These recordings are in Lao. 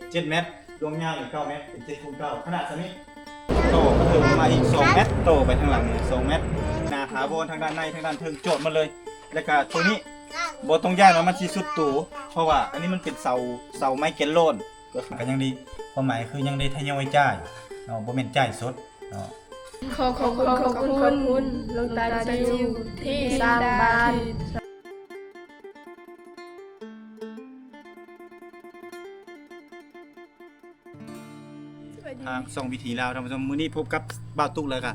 ເຈັດແມັດ, ລວມຍາວອີກເກົ້າແມັດ, ເປັນເຈັດຄູນເກົ້າ ຂະໜາດສ່ຳນີ້. ຕໍ່ເພີ່ມມາອີກສອງແມັດ, ຕໍ່ໄປທາງຫຼັງນີ້ສອງແມັດ, ໜ້າຖາວອນທາງດ້ານໃນ, ທາງດ້ານເທິງຈອດໝົດເລີຍ. ແລ້ວກະໂຕນີ້ບໍ່ຕ້ອງຢ້ານວ່າມັນຊິຊຸດໂຕ, ເພາະວ່າອັນນີ້ມັນເປັນເສົາ, ເສົາໄມ້ແກນລອນ, ກໍ ກໍຍັງດີ, ຄວາມໝາຍຄືຍັງໄດ້ທະຍອຍຈ່າຍເນາະ, ບໍ່ແມ່ນຈ່າຍສົດເນາະ. ຂໍຂອບຄຸນ, ຂອບຄຸນ, ຂອບຄຸນ ຫຼວງຕາຈິວທີ່ສ້າງບ້ານ. ທາງຊ່ອງວິຖີລາວ ທ່ານຜູ້ຊົມ, ມື້ນີ້ພົບກັບບ່າວຕຸກ ແລ້ວກະ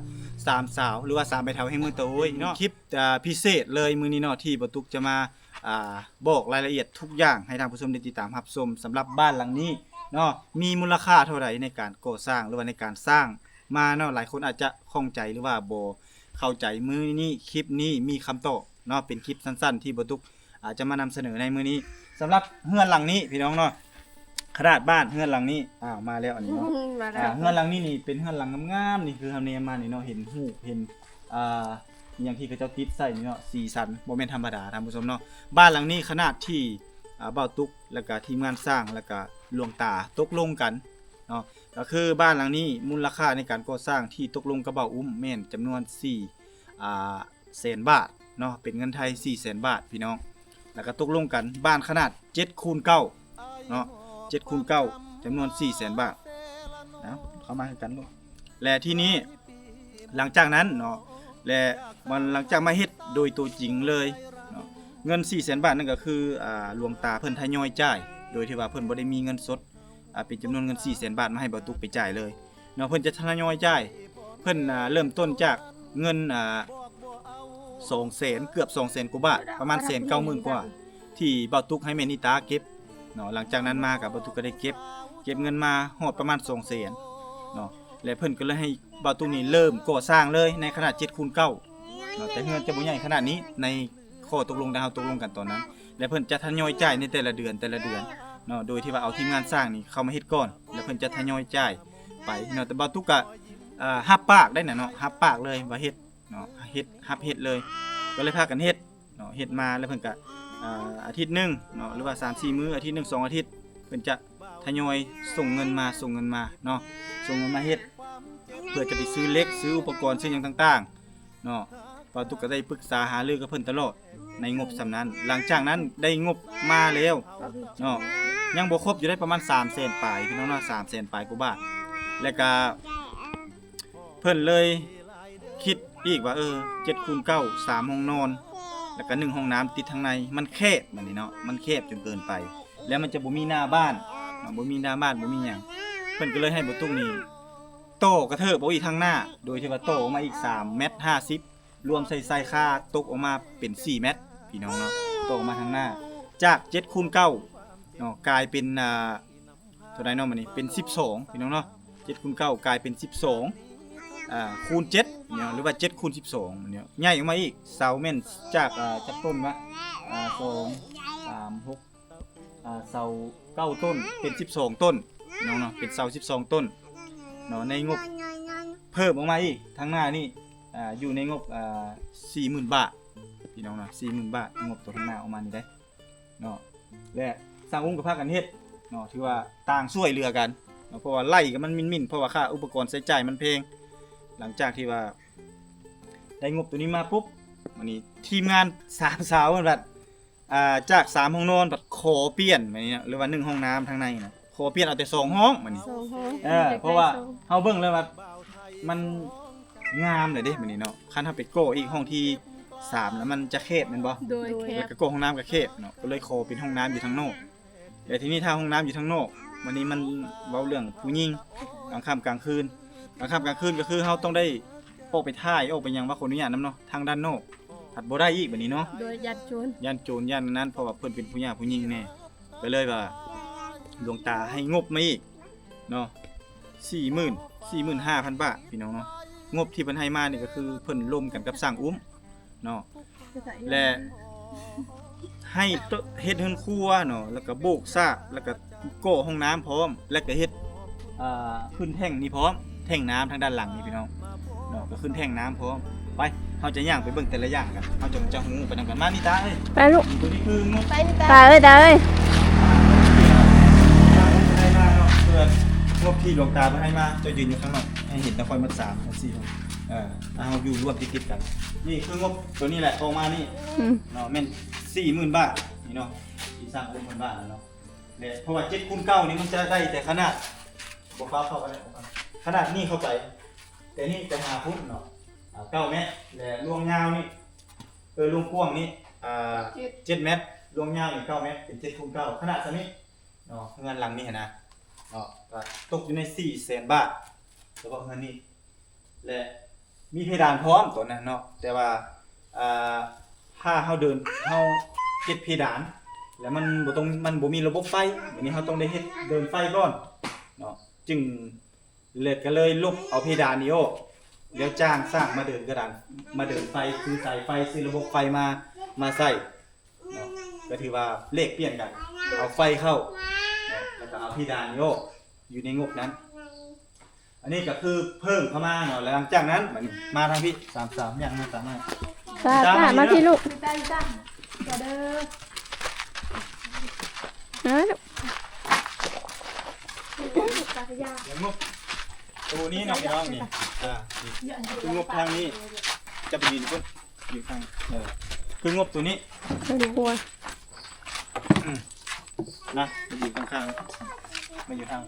ສາມສາວ ຫຼືວ່າສາມແມ່ເຖົ້າແຫ່ງເມືອງຕາໂອ້ຍເນາະ. ຄລິບ ອ່າ ພິເສດເລີຍມື້ນີ້ເນາະ ທີ່ບ່າວຕຸກຈະມາ ອ່າ ບອກລາຍລະອຽດທຸກຢ່າງໃຫ້ທ່ານຜູ້ຊົມໄດ້ຕິດຕາມຮັບຊົມ. ສຳລັບບ້ານຫຼັງນີ້ເນາະ ມີມູນລະຄ່າເທົ່າໃດໃນການກໍ່ສ້າງ ຫຼືວ່າໃນການສ້າງມາເນາະ, ຫຼາຍຄົນອາດຈະຂ້ອງໃຈ ຫຼືວ່າບໍ່ເຂົ້າໃຈ. ມື້ນີ້ຄລິບນີ້ມີຄຳຕອບເນາະ, ເປັນຄລິບສັ້ນໆ ທີ່ບ່າວຕຸກ ອາດຈະມານຳສະເໜີໃນມື້ນີ້. ສຳລັບເຮືອນຫຼັງນີ້ພີ່ນ້ອງເນາະ, ຂະໜາດບ້ານເຮືອນຫຼັງນີ້ ອ້າວ ມາແລ້ວອັນນີ້ເນາະ. ມາແລ້ວ. ອ່າ ເຮືອນຫຼັງນີ້ນີ້ເປັນເຮືອນຫຼັງງາມໆ ນີ້ຄືເຮົາແນມມານີ້ເນາະ, ເຫັນຮູບ ເຫັນ ອ່າ ອີ່ຫຍັງທີ່ເຂົາເຈົ້າຕິດໃສ່ນີ້ເນາະ, ສີສັນບໍ່ແມ່ນທຳມະດາທ່ານຜູ້ຊົມເນາະ. ບ້ານຫຼັງນີ້ຂະໜາດທີ່ ອ່າ ບ່າວຕຸກ ແລ້ວກະທີມງານສ້າງ ແລ້ວກະຫຼວງຕາຕົກລົງກັນເນາະ, ກໍຄືບ້ານຫຼັງນີ້ມູນລະຄ່າໃນການກໍ່ສ້າງທີ່ຕົກລົງກັບບ່າວອຸ້ມແມ່ນຈຳນວນສີ່ ອ່າ ແສນບາດເນາະ, ເປັນເງິນໄທສີ່ແສນບາດພີ່ນ້ອງ. ແລ້ວກໍຕົກລົງກັນ ບ້ານຂະໜາດເຈັດຄູນເກົ້າເນາະ, ເຈັດຄູນເກົ້າ ຈຳນວນສີ່ແສນບາດ. ເອົາ ເຂົ້າມາຄືກັນລູກ. ແລະ ທີນີ້ ຫຼັງຈາກນັ້ນເນາະ ແລະ ມັນ ຫຼັງຈາກມາເຮັດໂດຍຕົວຈິງເລີຍເນາະ, ເງິນສີ່ແສນບາດນັ້ນກໍຄື ອ່າ ຫຼວງຕາເພິ່ນທະຍອຍຈ່າຍ ໂດຍທີ່ວ່າເພິ່ນບໍ່ໄດ້ມີເງິນສົດ ອ່າ ເປັນຈຳນວນເງິນສີ່ແສນບາດມາໃຫ້ບ່າວຕຸກໄປຈ່າຍເລີຍເນາະ. ເພິ່ນຈະທະຍອຍຈ່າຍ, ເພິ່ນ ອ່າ ເລີ່ມຕົ້ນຈາກເງິນ ອ່າ ສອງແສນ, ເກືອບສອງແສນກວ່າບາດ, ປະມານແສນເກົ້າໝື່ນກວ່າ ທີ່ບ່າວຕຸກໃຫ້ແມ່ນິຕາເກັບເນາະ. ຫຼັງຈາກນັ້ນມາກໍບ່າວຕຸກກໍໄດ້ເກັບ, ເກັບເງິນມາຮອດປະມານສອງແສນເນາະ, ແລະ ເພິ່ນກໍເລີຍໃຫ້ບ່າວຕຸກນີ້ເລີ່ມກໍ່ສ້າງເລີຍໃນຂະໜາດເຈັດຄູນເກົ້າເນາະ. ແຕ່ເຮືອນຈະບໍ່ໃຫຍ່ຂະໜາດນີ້ໃນ ຂໍ້ຕົກລົງທີ່ເຮົາຕົກລົງກັນຕອນນັ້ນ, ແລະ ເພິ່ນຈະທະຍອຍຈ່າຍໃນແຕ່ລະເດືອນ, ແຕ່ລະເດືອນເນາະ, ໂດຍທີ່ວ່າເອົາທີມງານສ້າງນີ້ເຂົ້າມາເຮັດກ່ອນ ແລ້ວເພິ່ນຈະທະຍອຍຈ່າຍໄປເນາະ. ແຕ່ບ່າວຕຸກກະ ເອີ ຮັບປາກໄດ້ນະເນາະ, ຮັບປາກເລີຍວ່າເຮັດເນາະ, ເຮັດ, ຮັບເຮັດເລີຍ, ກໍເລີຍພາກັນເຮັດເນາະ. ເຮັດມາແລ້ວເພິ່ນກະ ອາ ອາທິດໜຶ່ງເນາະ ຫຼືວ່າສາມສີ່ມື້, ອາທິດໜຶ່ງ ສອງອາທິດ, ເພິ່ນຈະທະຍອຍສົ່ງເງິນມາ, ສົ່ງເງິນມາເນາະ, ສົ່ງເງິນມາເຮັດ ເພື່ອຈະໄປຊື້ເຫຼັກ, ຊື້ອຸປະກອນ, ຊື້ຫຍັງຕ່າງໆ ເນາະ. ບ່າວຕຸກກໍໄດ້ປຶກສາຫາລືກັບເພິ່ນຕະຫຼອດໃນງົບສ່ຳນັ້ນ. ຫຼັງຈາກນັ້ນໄດ້ງົບມາແລ້ວເນາະ, ຍັງບໍ່ຄົບຢູ່ໄດ໋, ປະມານສາມແສນປາຍ ພີ່ນ້ອງເນາະ, ສາມແສນປາຍກວ່າບາດ. ແລ້ວກະເພິ່ນເລີຍຄິດອີກວ່າ ເອີ ເຈັດຄູນເກົ້າ ສາມຫ້ອງນອນ ແລ້ວກະໜຶ່ງຫ້ອງນ້ຳຕິດທາງໃນ ມັນແຄບ ບາດນີ້ເນາະ, ມັນແຄບຈົນເກີນໄປ ແລ້ວມັນຈະບໍ່ມີໜ້າບ້ານເນາະ, ບໍ່ມີໜ້າບ້ານ ບໍ່ມີຫຍັງ. ເພິ່ນກໍເລີຍໃຫ້ບ່າວຕຸກນີ້ ຕໍ່ກະເທີບອອກອີກທາງໜ້າ ໂດຍທີ່ວ່າຕໍ່ອອກມາອີກສາມແມັດຫ້າສິບ ລວມໃສ່ຊາຍຄາຕົກອອກມາເປັນສີ່ແມັດ ພີ່ນ້ອງເນາະ, ຕໍ່ອອກມາທາງໜ້າ ຈາກເຈັດຄູນເກົ້າເນາະ ກາຍເປັນ ອ່າ ເທົ່າໃດເນາະ ບາດນີ້ເປັນສິບສອງ ພີ່ນ້ອງເນາະ, ເຈັດຄູນເກົ້າກາຍເປັນສິບສອງ ອ່າ ຄູນເຈັດເນາະ ຫຼືວ່າເຈັດຄູນສິບສອງເນາະ, ໃຫຍ່ອອກມາອີກ. ເສົາແມ່ນຈາກ ອ່າ ຈັກຕົ້ນວະ ອ່າ ສອງ ສາມ ຫົກ ອ່າ ເສົາເກົ້າຕົ້ນ ເປັນສິບສອງຕົ້ນເນາະ, ເນາະ ເປັນເສົາສິບສອງຕົ້ນເນາະ. ໃນງົບເພີ່ມອອກມາອີກທາງໜ້ານີ້ ອ່າ ຢູ່ໃນງົບ ອ່າ ສີ່ໝື່ນບາດ ພີ່ນ້ອງເນາະ, ສີ່ໝື່ນບາດ ງົບຕົວທາງໜ້າອອກມານີ້ເດ້ເນາະ. ແລະ ຊ່າງອຸ້ມກໍພາກັນເຮັດເນາະ, ຖືວ່າຕ່າງຊ່ວຍເຫຼືອກັນເນາະ, ເພາະວ່າໄລ່ກັນມັນໝິ່ນໆ ເພາະວ່າຄ່າອຸປະກອນໃຊ້ຈ່າຍມັນແພງ. ຫຼັງຈາກທີ່ວ່າໄດ້ງົບຕົວນີ້ມາປຸບ ບາດນີ້ທີມງານສາມສາວເພິ່ນບັດ ອ່າ ຈາກສາມຫ້ອງນອນບັດຂໍປ່ຽນ ແມ່ນຫຍັງ ຫຼືວ່າໜຶ່ງຫ້ອງນ້ຳທາງໃນນະ, ຂໍປ່ຽນເອົາແຕ່ສອງຫ້ອງ ບາດນີ້ ສອງຫ້ອງ ເອີ ເພາະວ່າເຮົາເບິ່ງແລ້ວວ່າມັນງາມແລ້ວເດ້ ບາດນີ້ເນາະ. ຄັນເຮົາໄປກໍ່ອີກຫ້ອງທີສາມ ແລ້ວມັນຈະແຄບແມ່ນບໍ່? ໂດຍ ແຄບ ແລ້ວກໍກໍ່ຫ້ອງນ້ຳກໍແຄບເນາະ, ກໍເລີຍຂໍເປັນຫ້ອງນ້ຳຢູ່ທາງນອກ. ແຕ່ທີນີ້ຖ້າຫ້ອງນ້ຳຢູ່ທາງນອກ ບາດນີ້ມັນເວົ້າເລື່ອງຜູ້ຍິງ ກາງຄ່ຳກາງຄືນ, ກາງຄ່ຳກາງຄືນກໍຄືເຮົາຕ້ອງໄດ້ອອກໄປຖ່າຍ ອອກໄປຫຍັງ ວ່າຂໍອະນຸຍາດນຳເນາະ, ທາງດ້ານນອກ ພັດບໍ່ໄດ້ອີກ ບາດນີ້ເນາະ ໂດຍຢ້ານໂຈນ ຢ້ານໂຈນ ຢ້ານນັ້ນ ເພາະວ່າເພິ່ນເປັນຜູ້ຍ່າຜູ້ຍິງແດ່. ກໍເລີຍວ່າຫຼວງຕາໃຫ້ງົບມາອີກເນາະ ສີ່ໝື່ນ ສີ່ໝື່ນຫ້າພັນບາດ ພີ່ນ້ອງເນາະ. ງົບທີ່ເພິ່ນໃຫ້ມານີ້ກໍຄືເພິ່ນລົມກັນກັບຊ່າງອຸ້ມເນາະ ແລະ ໃຫ້ເຮັດເຮືອນຄົວເນາະ ແລ້ວກໍໂບກຊາກ ແລ້ວກໍກໍ່ຫ້ອງນ້ຳພ້ອມ ແລ້ວກໍເຮັດ ອ່າ ຂຶ້ນແທ້ງນີ້ພ້ອມ ແທ້ງນ້ຳທາງດ້ານຫຼັງນີ້ ພີ່ນ້ອງເນາະ, ກໍຂຶ້ນແທ້ງນ້ຳພ້ອມ. ໄປ ເຮົາຈະຍ່າງໄປເບິ່ງແຕ່ລະຢ່າງກັນ ເຮົາຈະ ຈະຮູ້ໄປນຳກັນ. ມາ ນິຕາເອີຍ ໄປລູກ ຕົວນີ້ຄືງົບ ໄປ ນິຕາເອີຍ ດາເອີຍ. ທີ່ຫຼວງຕາເພິ່ນໃຫ້ມາ ເຈົ້າຢືນຢູ່ຂ້າງນອກ ໃຫ້ເຫັນແຕ່ຂ້ອຍໝົດສາມ ສີ່ຄົນ ເອີ ເຮົາຢູ່ຮ່ວມຕິດໆກັນ. ນີ້ຄືງົບໂຕນີ້ແຫຼະ ອອກມານີ້ ອືມ ເນາະ ແມ່ນສີ່ໝື່ນບາດນີ້ເນາະ ທີ່ຊ່າງອຸ້ມເພິ່ນວ່າເນາະ. ແລະ ເພາະວ່າເຈັດຄູນເກົ້ານີ້ ມັນຈະໄດ້ແຕ່ຂະໜາດ ບໍ່ຟ້າວເຂົ້າໄປ ຂະໜາດນີ້ເຂົ້າໄປ ແຕ່ນີ້ໄປຫາພຸ້ນເນາະ ເກົ້າແມັດ ແລະ ລວງຍາວນີ້ ເອີ ລວງກວ້າງນີ້ ອ່າ ເຈັດ ເຈັດແມັດ ລວງຍາວນີ້ເກົ້າແມັດ ເປັນເຈັດຄູນເກົ້າ ຂະໜາດສ່ຳນີ້ເນາະ. ເຮືອນຫຼັງນີ້ຫັ້ນນະເນາະ ກໍຕົກຢູ່ໃນສີ່ແສນບາດ ສະເພາະເຮືອນນີ້ ແລະ ມີເພດານພ້ອມໂຕນັ້ນເນາະ. ແຕ່ວ່າ ອ່າ ຖ້າເຮົາເດີນ ເຮົາເຮັດເພດານ ແລ້ວມັນບໍ່ຕ້ອງ ມັນບໍ່ມີລະບົບໄຟ ບາດນີ້ເຮົາຕ້ອງໄດ້ເຮັດເດີນໄຟກ່ອນເນາະ ຈຶ່ງ ແລ້ວກໍເລີຍລົບເອົາເພດານນີ້ອອກ ແລ້ວຈ້າງຊ່າງມາເດີນກະດານ ມາເດີນໄຟ ຊື້ສາຍໄຟ ຊື້ລະບົບໄຟມາ ມາໃສ່ເນາະ. ກໍຖືວ່າແລກປ່ຽນກັນ ເອົາໄຟເຂົ້າເນາະ ແລ້ວກໍເອົາເພດານນີ້ອອກ ຢູ່ໃນງົບນັ້ນ. ອັນນີ້ກໍຄືເພີ່ມເຂົ້າມາເນາະ ແລ້ວຫຼັງຈາກນັ້ນ ມາທາງພີ້ ສາມສາວ ຍ່າງມາຕາມມາ ຕາ ຕາ ຕາ ມາພີ້ລູກ ຕາ ຕາ ມາເດີ ມາລູກ. ແລ້ວງົບໂຕນີ້ເນາະ ພີ່ນ້ອງນີ້ ອ່າ ຄືງົບທາງນີ້ ຈະໄປຢືນພຸ້ນ ຢູ່ທາງ ເອີ ຄືງົບໂຕນີ້ ເອີ ນະ ໄປຢູ່ຂ້າງໆ ມາຢູ່ທາງ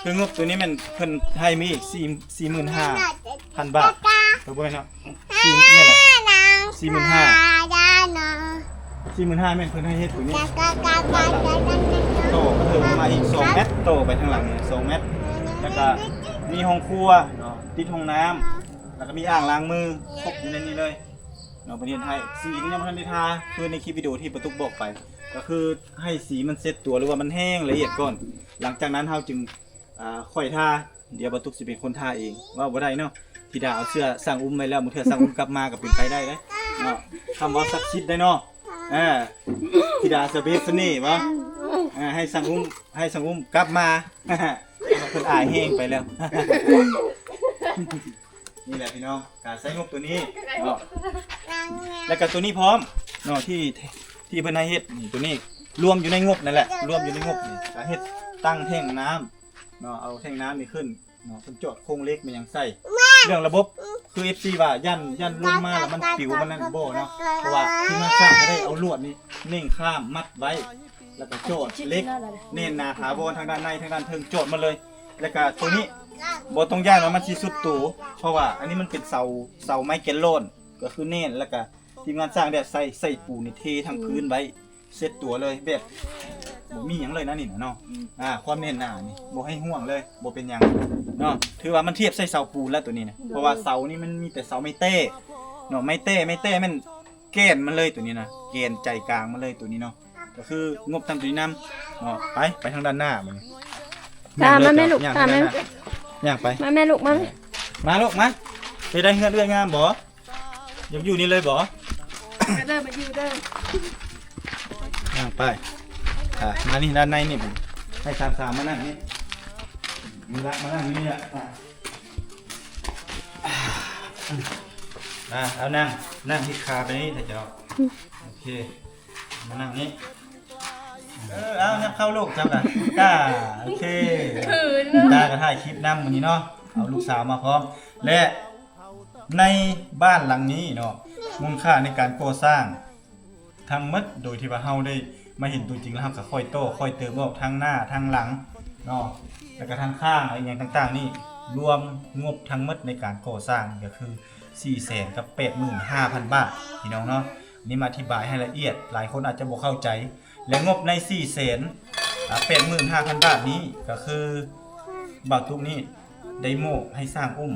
ຄືງົບໂຕນີ້ແມ່ນເພິ່ນໃຫ້ມາອີກ ສີ່ ສີ່ໝື່ນຫ້າພັນບາດ ເອີ ບໍ່ແມ່ນເນາະ ສີ່ ນີ້ແຫຼະ ສີ່ໝື່ນຫ້າ ສີ່ໝື່ນຫ້າ ແມ່ນເພິ່ນໃຫ້ເຮັດໂຕນີ້ ຕໍ່ເພີ່ມມາອີກສອງແມັດ ຕໍ່ໄປທາງຫຼັງນີ້ສອງແມັດ ແລ້ວກະມີຫ້ອງຄົວເນາະ ຕິດຫ້ອງນ້ຳ ແລ້ວກະມີອ່າງລ້າງມື ຄົບຢູ່ໃນນີ້ເລີຍເນາະ. ເພິ່ນເຮັດໃຫ້ ສີນີ້ຍັງບໍ່ທັນໄດ້ທາ ຄືໃນຄລິບວິດີໂອທີ່ປາຕຸກບອກໄປ ກໍຄືໃຫ້ສີມັນເຊັດຕົວ ຫຼືວ່າມັນແຫ້ງລະອຽດກ່ອນ ຫຼັງຈາກນັ້ນເຮົາຈຶ່ງ ອ່າ ຂ້ອຍທາ ດຽວປາຕຸກຊິເປັນຄົນທາເອງ ເວົ້າບໍ່ໄດ້ເນາະ. ທິດາເອົາເສື້ອຊ່າງອຸ້ມໄວ້ແລ້ວ ບາງເທື່ອຊ່າງອຸ້ມກັບມາກໍເປັນໄປໄດ້ເດ້ເນາະ ຄຳເວົ້າສັກສິດໄດ້ເນາະ. ເອີ ທິດາສະເບດສະເໜ່ບໍ່ ເອີ ໃຫ້ຊ່າງອຸ້ມ ໃຫ້ຊ່າງອຸ້ມກັບມາ ເພິ່ນອາຍແຮງໄປແລ້ວ. ນີ້ແຫຼະພີ່ນ້ອງ ການໃຊ້ງົບໂຕນີ້ເນາະ ແລ້ວກະໂຕນີ້ພ້ອມເນາະ ທີ່ ທີ່ເພິ່ນໃຫ້ເຮັດນີ້ ໂຕນີ້ລວມຢູ່ໃນງົບນັ້ນແຫຼະ ລວມຢູ່ໃນງົບນີ້ ກະເຮັດຕັ້ງແທ້ງນ້ຳເນາະ ເອົາແທ້ງນ້ຳນີ້ຂຶ້ນເນາະ ເພິ່ນຈອດໂຄງເຫຼັກແມ່ນຫຍັງໃສ່ ເລື່ອງລະບົບ ຄື ເອັຟຊີ ວ່າຢ້ານ ຢ້ານລົມມາແລ້ວມັນປິວມັນນັ້ນບໍ່ເນາະ ເພາະວ່າທີມງານຊ່າງກໍໄດ້ເອົາລວດນີ້ເໜັ່ງຂ້າມມັດໄວ້ ແລ້ວກໍຈອດເຫຼັກແໜ້ນໜາຖາວອນ ທາງດ້ານໃນ ທາງດ້ານເທິງ ຈອດໝົດເລີຍ. ແລ້ວກະໂຕນີ້ບໍ່ຕ້ອງຢ້ານວ່າມັນຊິຊຸດໂຕ ເພາະວ່າອັນນີ້ມັນເປັນເສົາ ເສົາໄມ້ແກນລອນ ກໍຄືແໜ້ນ ແລ້ວກະທີມງານຊ່າງໄດ້ໃສ່ ໃສ່ປູນນີ້ເທທັງພື້ນໄວ້ ເຊັດຕົວເລີຍ ແບບບໍ່ມີຫຍັງເລີຍນະນີ້ນະເນາະ. ອືມ ອ່າ ຄວາມແໜ້ນໜານີ້ບໍ່ໃຫ້ຫ່ວງເລີຍ ບໍ່ເປັນຫຍັງເນາະ ຖືວ່າມັນທຽບໃສ່ເສົາປູນແລ້ວໂຕນີ້ນະ ເພາະວ່າເສົານີ້ມັນມີແຕ່ເສົາໄມ້ແຕ້ເນາະ ໄມ້ແຕ້ ໄມ້ແຕ້ແມ່ນ ແກ່ນມັນເລີຍໂຕນີ້ນະ ແກ່ນໃຈກາງມັນເລີຍໂຕນີ້ເນາະ ກໍຄືງົບທຳໂຕນີ້ນຳເນາະ. ໄປ ໄປທາງດ້ານໜ້າບັດນີ້ ຕາມມາແມ່ລູກ ຕາມແມ່ ຍ່າງໄປ ມາແມ່ລູກ ມາ ມາລູກມາ. ເຮັດໄດ້ເຮືອນເອື້ອຍງາມບໍ່? ຢາກຢູ່ນີ້ເລີຍບໍ່? ມາເດີ ມາຢູ່ເດີ ຍ່າງໄປ ອ່າ ມານີ້ ດ້ານໃນນີ້ ໃຫ້ສາມສາວມານັ່ງນີ້ ມີລະ ມານັ່ງຢູ່ນີ້ລະ ອ່າ ອ່າ ເອົານັ່ງ ນັ່ງທີ່ຄາໄປນີ້ເຖາະເຈົ້າ. ໂອເຄ ມານັ່ງນີ້ ເອີ ເອົາ ຍັບເຂົ້າລູກ ຈັບລະ ອ່າ ໂອເຄ ຄືນ ຕາກໍຖ່າຍຄລິບນຳມື້ນີ້ເນາະ ເອົາລູກສາວມາພ້ອມ ແລະ ໃນບ້ານຫຼັງນີ້ເນາະ ມູນຄ່າໃນການກໍ່ສ້າງ ທັງໝົດ ໂດຍທີ່ວ່າເຮົາໄດ້ມາເຫັນຕົວຈິງແລ້ວ ເຮົາກໍຄ່ອຍຕໍ່ຄ່ອຍເຕີມອອກທາງໜ້າທາງຫຼັງເນາະ ແລ້ວກໍທາງຂ້າງ ອີ່ຫຍັງຕ່າງໆນີ້ ລວມງົບທັງໝົດໃນການກໍ່ສ້າງນີ້ກໍຄືສີ່ແສນກັບແປດໝື່ນຫ້າພັນບາດ ພີ່ນ້ອງເນາະ. ນີ້ມາອະທິບາຍໃຫ້ລະອຽດ ຫຼາຍຄົນອາດຈະບໍ່ເຂົ້າໃຈ ແລະ ງົບໃນສີ່ແສນ ອ່າ ແປດໝື່ນຫ້າພັນບາດນີ້ ກໍຄືບ່າວຕຸກນີ້ໄດ້ມອບໃຫ້ຊ່າງອຸ້ມ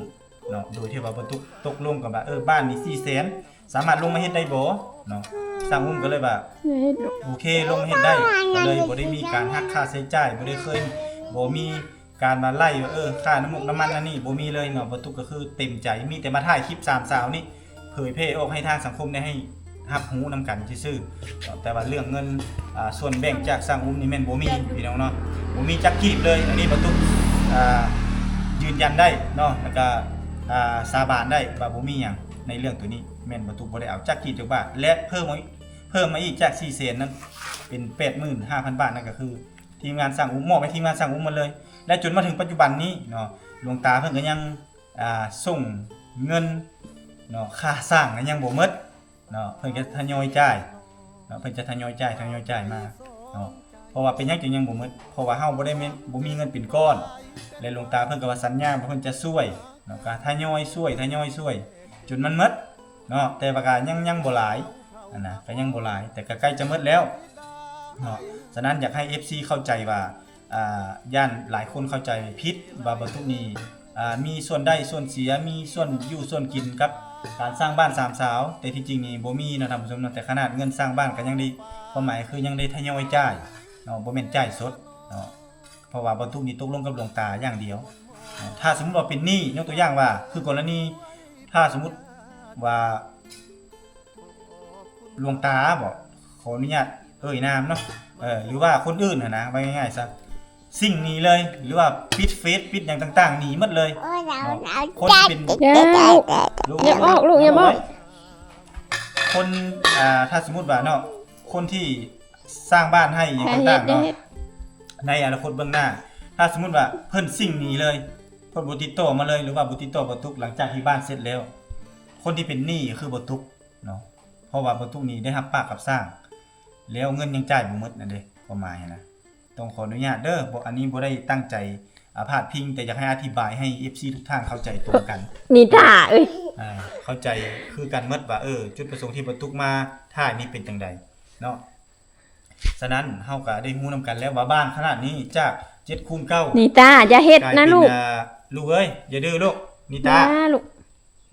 ເນາະ ໂດຍທີ່ວ່າບໍ່ຕົກ ຕົກລົງກັນວ່າ ເອີ ບ້ານນີ້ສີ່ແສນ ສາມາດລົງມາເຮັດໄດ້ບໍ່ເນາະ. ຊ່າງອຸ້ມກໍເລີຍວ່າ ໂອເຄ ລົງມາເຮັດໄດ້ ກໍເລີຍບໍ່ໄດ້ມີການຫັກຄ່າໃຊ້ຈ່າຍ ບໍ່ໄດ້ເຄີຍ ບໍ່ມີການວ່າໄລ່ວ່າ ເອີ ຄ່ານ້ຳມັນ ນ້ຳມັນອັນນີ້ ບໍ່ມີເລີຍເນາະ. ບໍ່ຕຸກກໍຄືເຕັມໃຈ ມີແຕ່ມາຖ່າຍຄລິບສາມສາວນີ້ ເຜີຍແຜ່ອອກໃຫ້ທາງສັງຄົມໄດ້ໃຫ້ຮັບຮູ້ນຳກັນຊື່ໆ ເນາະ ແຕ່ວ່າເລື່ອງເງິນ ອ່າ ສ່ວນແບ່ງຈາກຊ່າງອຸ້ມນີ້ແມ່ນບໍ່ມີ ພີ່ນ້ອງເນາະ ບໍ່ມີຈັກກີບເລີຍ. ອັນນີ້ບ່າວຕຸກ ອ່າ ຢືນຢັນໄດ້ເນາະ ແລ້ວກໍ ອ່າ ສາບານໄດ້ວ່າບໍ່ມີຫຍັງໃນເລື່ອງໂຕນີ້ ແມ່ນບ່າວຕຸກບໍ່ໄດ້ເອົາຈັກກີບຈັກບາດ ແລະ ເພີ່ມມາອີກ ເພີ່ມມາອີກຈາກສີ່ແສນນັ້ນເປັນແປດໝື່ນຫ້າພັນບາດ ນັ້ນກໍຄື ທີມງານຊ່າງອຸ້ມ ມອບໃຫ້ທີມງານຊ່າງອຸ້ມໝົດເລີຍ ແລະ ຈົນມາເຖິງປັດຈຸບັນນີ້ເນາະ ຫຼວງຕາເພິ່ນກໍຍັງ ອ່າ ສົ່ງເງິນເນາະ ຄ່າສ້າງກໍຍັງບໍ່ໝົດເນາະ ເພິ່ນກໍທະຍອຍຈ່າຍເນາະ ເພິ່ນຈະທະຍອຍຈ່າຍ ທະຍອຍຈ່າຍມາເນາະ ເພາະວ່າເປັນຫຍັງຈຶ່ງຍັງບໍ່ໝົດ ເພາະວ່າເຮົາບໍ່ໄດ້ ບໍ່ມີເງິນເປັນກ້ອນ ແລະ ຫຼວງຕາເພິ່ນກໍວ່າສັນຍາວ່າເພິ່ນຈະຊ່ວຍເນາະ ກໍທະຍອຍຊ່ວຍ ທະຍອຍຊ່ວຍ ຈົນມັນໝົດ ເນາະ ແຕ່ວ່າກໍຍັງ ຍັງບໍ່ຫຼາຍຫັ້ນນະ ກໍຍັງບໍ່ຫຼາຍ ແຕ່ກໍໃກ້ຈະໝົດແລ້ວເນາະ ສະນັ້ນຢາກໃຫ້ເອັຟຊີເຂົ້າໃຈວ່າ ອ່າ ຢ້ານຫຼາຍຄົນເຂົ້າໃຈຜິດວ່າບ່າວຕຸກນີ້ ອ່າ ມີສ່ວນໄດ້ສ່ວນເສຍ ມີສ່ວນຢູ່ສ່ວນກິນກັບການສ້າງບ້ານສາມສາວ ແຕ່ທີ່ຈິງນີ້ບໍ່ມີເນາະທ່ານຜູ້ຊົມເນາະ ແຕ່ຂະໜາດເງິນສ້າງບ້ານກໍຍັງໄດ້ ຄວາມໝາຍຄືຍັງໄດ້ທະຍອຍຈ່າຍເນາະ ບໍ່ແມ່ນຈ່າຍສົດເນາະ ເພາະວ່າບ່າວຕຸກນີ້ຕົກລົງກັບຫຼວງຕາຢ່າງດຽວ ຖ້າສົມມຸດວ່າເປັນໜີ້ ຍົກຕົວຢ່າງວ່າ ຄືກໍລະນີ ຖ້າສົມມຸດວ່າ ຫຼວງຕາບໍ ຂໍອະນຸຍາດເອີ່ຍນາມເນາະ ເອີ ຫຼືວ່າຄົນອື່ນຫັ້ນນະ ວ່າງ່າຍໆຊະ ສິ້ງໜີເລີຍ ຫຼືວ່າປິດເຟສ ປິດຫຍັງຕ່າງໆ ໜີໝົດເລີຍເນາະ ຄົນທີ່ເປັນ ຢ່າອອກລູກ ຢ່າອອກ ຄົນ ອ່າ ຖ້າສົມມຸດວ່າເນາະ ຄົນທີ່ສ້າງບ້ານໃຫ້ຫຍັງຕ່າງໆເນາະ ໃນອະນາຄົດເບື້ອງໜ້າ ຖ້າສົມມຸດວ່າເພິ່ນສິ້ງໜີເລີຍ ເພິ່ນບໍ່ຕິດຕໍ່ມາເລີຍ ຫຼືວ່າບໍ່ຕິດຕໍ່ບ່າວຕຸກ ຫຼັງຈາກທີ່ບ້ານເສັດແລ້ວ ຄົນທີ່ເປັນໜີ້ກໍຄືບ່າວຕຸກເນາະ ເພາະວ່າບ່າວຕຸກນີ້ໄດ້ຮັບປາກກັບຊ່າງ ແລ້ວເງິນຍັງຈ່າຍບໍ່ໝົດນັ້ນເດ້ ຄວາມໝາຍຫັ້ນນະ ຕ້ອງຂໍອະນຸຍາດເດີ ບໍ່ ອັນນີ້ບໍ່ໄດ້ຕັ້ງໃຈ ອາ ພາດພິງ ແຕ່ຢາກໃຫ້ອະທິບາຍໃຫ້ເອັຟຊີທຸກທ່ານເຂົ້າໃຈຕົງກັນ ນິຕາເອີຍ ອ່າ ເຂົ້າໃຈຄືກັນໝົດວ່າ ເອີ ຈຸດປະສົງທີ່ບ່າວຕຸກມາຖ່າຍນີ້ເປັນຈັ່ງໃດເນາະ ສະນັ້ນເຮົາກໍໄດ້ຮູ້ນຳກັນແລ້ວວ່າບ້ານຂະໜາດນີ້ຈາກເຈັດຄູນເກົ້າ ນິຕາ ຢ່າເຮັດນະລູກ ກາຍເປັນ ອ່າ ລູກເອີຍ ຢ່າດື້ລູກ ນິຕາ ຢ່າລູກ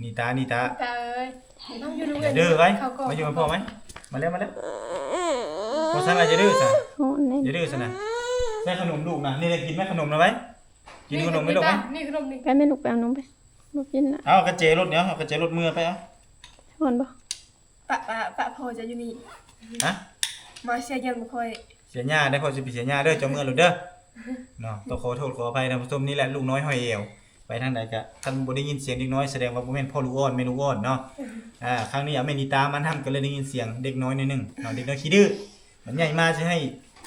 ນິຕາ ນິຕາ ຕາເອີຍ ມາຢູ່ນຳ ຢ່າດື້ໄວ້ ມາຢູ່ນຳພໍ່ໄວ້ ມາແລ້ວ ມາແລ້ວ ບໍ່ຊັ້ນລະຢ່າດື້ຊະ ໂອ້ ແນ່ນ ຢ່າດື້ຊະນະ ໃສ່ຂະໜົມລູກນະ ນີ້ໄດ້ກິນໄໝ ຂະໜົມນະໄວ້ ກິນຂະໜົມໄໝລູກ ນີ້ຂະໜົມນີ້ ໄປແມ່ລູກ ໄປເອົານົມໄປ ບໍ່ກິນລະ ເອົາກະແຈລົດນີ້ ເອົາກະແຈລົດເມືອໄປ ເອົາ ຮ້ອນບໍ່ ປະ ປະ ປະພໍ່ເຈົ້າຢູ່ນີ້ ຮະ ມາເສຍຫຍັງບໍ່ຄ່ອຍ ເສຍຫຍ້າໄດ້ ພໍ່ຊິໄປເສຍຫຍ້າເດີ ເຈົ້າເມືອໂລດເດີ ເນາະ ຕ້ອງຂໍໂທດຂໍອະໄພທ່ານຜູ້ຊົມ ນີ້ແຫຼະລູກນ້ອຍຫ້ອຍແອວ ໄປທາງໃດກະ ຄັນບໍ່ໄດ້ຍິນສຽງເດັກນ້ອຍ ສະແດງວ່າບໍ່ແມ່ນພໍ່ລູກອ່ອນ ແມ່ລູກອ່ອນເນາະ ອ່າ ຄັ້ງນີ້ເອົາແມ່ນິຕາມານຳ ກໍເລີຍໄດ້ຍິນສຽງເດັກນ້ອຍໜ້ອຍໜຶ່ງເນາະ ເດັກນ້ອຍຂີ້ດື້ ມັນໃຫຍ່ມາຊິໃຫ້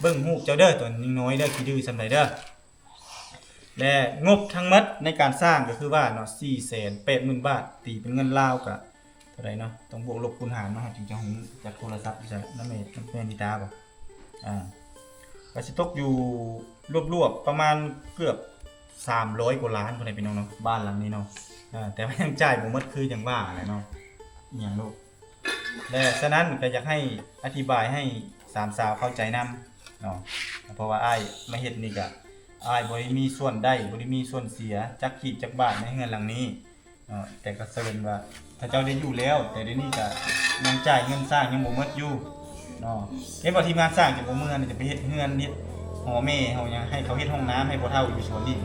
ເບິ່ງຮູບເຈົ້າເດີ ຕອນຍັງນ້ອຍເດີ ຂີ້ດື້ສ່ຳໃດເດີ ແລະ ງົບທັງໝົດໃນການສ້າງກໍຄືວ່າເນາະ ສີ່ແສນແປດໝື່ນບາດ ຕີເປັນເງິນລາວກະເທົ່າໃດເນາະ ຕ້ອງບວກລົບຄູນຫານມາ ເຮົາຈຶ່ງຈະຮູ້ຈັກໂທລະສັບຢູ່ໃສ ນຳແມ່ ນຳແມ່ນິຕາບໍ ອ່າ ກໍຊິຕົກຢູ່ລວບໆປະມານເກືອບສາມຮ້ອຍກວ່າລ້ານພຸ້ນແຫຼະພີ່ນ້ອງເນາະ ບ້ານຫຼັງນີ້ເນາະ ເອີ ແຕ່ວ່າຍັງຈ່າຍບໍ່ໝົດຄືຫຍັງວ່າແຫຼະເນາະ ອີຫຍັງລູກ ແລະ ສະນັ້ນກໍຢາກໃຫ້ອະທິບາຍໃຫ້ສາມສາວເຂົ້າໃຈນຳເນາະ ເພາະວ່າອ້າຍມາເຮັດນີ້ກະ ອ້າຍບໍ່ໄດ້ມີສ່ວນໄດ້ ບໍ່ໄດ້ມີສ່ວນເສຍຈັກກີບຈັກບາດໃນເຮືອນຫຼັງນີ້ ເນາະ ແຕ່ກໍສະເຫວີນວ່າ ເຂົາເຈົ້າໄດ້ຢູ່ແລ້ວ ແຕ່ດຽວນີ້ກໍຍັງຈ່າຍເງິນສ້າງຍັງບໍ່ໝົດຢູ່ເນາະ ເຫັນບໍ່ ທີມງານສ້າງຈະບໍ່ເມືອ ຈະໄປເຮັດເຮືອນ ເຮັດຫໍແມ່ ຫໍຫຍັງ ໃຫ້ເຂົາເຮັດຫ້ອງນ້ຳໃຫ້ພໍ່ເຖົ້າຢູ່ສວນນີ້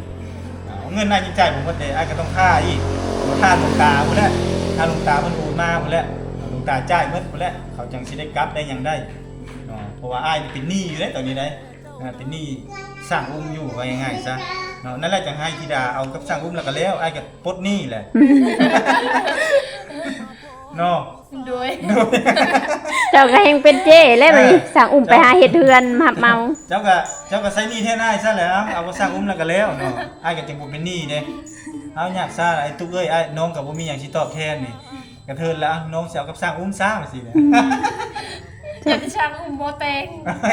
ເອົາເງິນອ້າຍຍັງຈ່າຍບໍ່ໝົດເດ້ ອ້າຍກໍຕ້ອງຖ້າອີກ ຖ້າຫຼວງຕາພຸ້ນແຫຼະ ຖ້າຫຼວງຕາເພິ່ນໂອນມາພຸ້ນແຫຼະ ຫຼວງຕາຈ່າຍໝົດພຸ້ນແຫຼະ ເຂົາຈັ່ງຊິໄດ້ກັບໄດ້ຫຍັງໄດ້ເນາະ ເພາະວ່າອ້າຍນີ້ເປັນໜີ້ຢູ່ເດ້ຕອນນີ້ໄດ໋ ອ່າ ເປັນໜີ້ຊ່າງອຸ້ມຢູ່ ວ່າງ່າຍໆຊະເນາະ ນັ້ນແຫຼະ ຈັ່ງໃຫ້ທິດາເອົາກັບຊ່າງອຸ້ມ ແລ້ວກໍແລ້ວ ອ້າຍກໍປົດໜີ້ແຫຼະເນາະ ໂດຍ ໂດຍ ເຈົ້າກໍແຮ່ງເປັນເຈ້ແລ້ວບັດນີ້ ເອີ ຊ່າງອຸ້ມໄປຫາເຮັດເຮືອນມາຮັບເໝົາ ເຈົ້າກໍ ເຈົ້າກໍໃຊ້ໜີ້ແທນອ້າຍຊະແຫຼະ ເອົາ ເອົາກັບຊ່າງອຸ້ມ ແລ້ວກໍແລ້ວເນາະ ອ້າຍກໍຈຶ່ງບໍ່ເປັນໜີ້ເດ້ ເຮົາຍາກຊະ ອ້າຍຕຸກເອີຍ ອ້າຍ ນ້ອງກໍບໍ່ມີຫຍັງຊິຕອບແທນນີ້ ກະເທີນລະ ນ້ອງຊິເອົາກັບຊ່າງອຸ້ມຊະ ວ່າຊີ້ແຫຼະ ຢ້ານແຕ່ຊ່າງອຸ້ມບໍ່ແຕ່ງ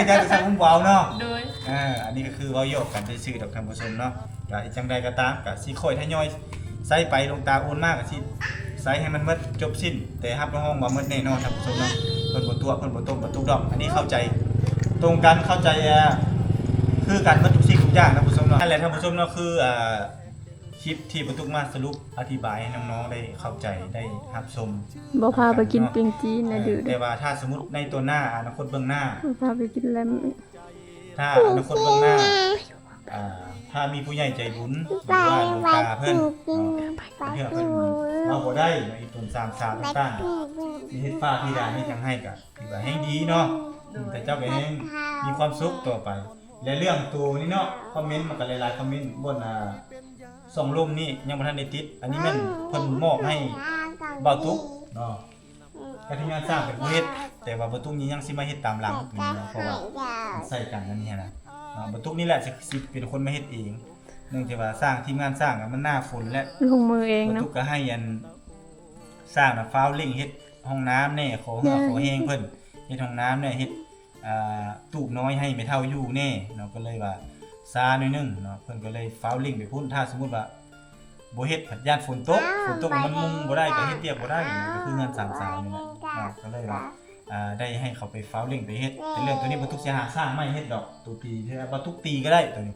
ຢ້ານແຕ່ຊ່າງອຸ້ມບໍ່ເອົາເນາະ ໂດຍ ເອີ ອັນນີ້ກໍຄືເວົ້າຢອກກັນຊື່ໆດອກທ່ານຜູ້ຊົມເນາະ ກະຈັ່ງໃດກໍຕາມ ກະຊິຄ່ອຍທະຍອຍໃຊ້ໄປ ຫຼວງຕາໂອນມາກະຊິໃຊ້ໃຫ້ມັນໝົດຈົບສິ້ນ ແຕ່ຮັບຮອງວ່າໝົດແນ່ນອນທ່ານຜູ້ຊົມເນາະ ເພິ່ນບໍ່ຕົວະ ເພິ່ນບໍ່ຕົບບໍ່ຕຸກດອກ ອັນນີ້ເຂົ້າໃຈຕົງກັນ ເຂົ້າໃຈ ອ່າ ຄືກັນໝົດທຸກສິ່ງທຸກຢ່າງທ່ານຜູ້ຊົມເນາະ ນັ້ນແຫຼະທ່ານຜູ້ຊົມເນາະ ຄື ອ່າ ຄລິບທີ່ປະຕຸກມາສະຫຼຸບອະທິບາຍໃຫ້ນ້ອງໆໄດ້ເຂົ້າໃຈໄດ້ຮັບຊົມ ບໍ່ພາໄປກິນປີ້ງຈີນນະ ເອີ ດື້ ແຕ່ວ່າຖ້າສົມມຸດໃນຕົວໜ້າ ອະນາຄົດເບື້ອງໜ້າ ບໍ່ພາໄປກິນແລ້ວ ຖ້າອະນາຄົດເບື້ອງໜ້າ ອ່າ ຖ້າມີຜູ້ໃຫຍ່ໃຈບຸນ ຫຼືວ່າຫຼວງຕາເພິ່ນເນາະ ເພື່ອເພິ່ນເວົ້າບໍ່ໄດ້ເນາະ ອີຕົນສາມສາວຕ່າງໆ ເຮັດຟ້າເຮັດເດນເຮັດຫຍັງໃຫ້ກະ ຖືວ່າແຮ່ງດີເນາະ ເອີ ເຂົາເຈົ້າກໍແຮ່ງມີຄວາມສຸກຕໍ່ໄປ ແລະ ເລື່ອງໂຕນີ້ເນາະ ຄອມເມັນມັນກໍຫຼາຍໆຄອມເມັນ ບ່ອນ ອ່າ ສອງລົມນີ້ຍັງບໍ່ທັນໄດ້ຕິດ ອັນນີ້ແມ່ນເພິ່ນມອບໃຫ້ບ່າວຕຸກເນາະ ກະທີມງານສ້າງເປັນຜູ້ເຮັດ ແຕ່ວ່າບ່າວຕຸກນີ້ຍັງຊິມາເຮັດຕາມຫຼັງເນາະ ເພາະວ່າມັນໃສ່ກັນອັນນີ້ຫັ້ນນະ ອ່າ ບໍ່ຕຸກນີ້ແຫຼະຊິ ຊິເປັນຄົນມາເຮັດເອງ ເນື່ອງຈາກວ່າສ້າງ ທີມງານສ້າງມັນໜ້າຝົນແຫຼະ ລົງມືເອງເນາະ ບໍ່ຕຸກກໍໃຫ້ອັນ ສ້າງນະຟ້າວເລັ່ງເຮັດຫ້ອງນ້ຳແດ່ ຂໍເຫື່ອຂໍແຮງເພິ່ນ ເຮັດຫ້ອງນ້ຳແດ່ ເຮັດ ອ່າ ຕູບນ້ອຍໃຫ້ແມ່ເຖົ້າຢູ່ແດ່ເນາະ ກໍເລີຍວ່າຊ້າໜ້ອຍໜຶ່ງເນາະ ເພິ່ນກໍເລີຍຟ້າວເລັ່ງໄປພຸ້ນ ຖ້າສົມມຸດວ່າບໍ່ເຮັດພັດຢ້ານຝົນຕົກ ຝົນຕົກມັນມຸງບໍ່ໄດ້ ກໍເຮັດວຽກບໍ່ໄດ້ ກໍຄືເຮືອນສາມສາວນີ້ແຫຼະເນາະ ກໍເລີຍວ່າ ອ່າ ໄດ້ໃຫ້ເຂົາໄປຟ້າວເລັ່ງໄປເຮັດ ແຕ່ເລື່ອງໂຕນີ້ບໍ່ຕຸກຊິຫາສ້າງໃໝ່ເຮັດດອກ ໂຕຕີທີ່ວ່າບໍ່ຕຸກຕີກໍໄດ້ໂຕນີ້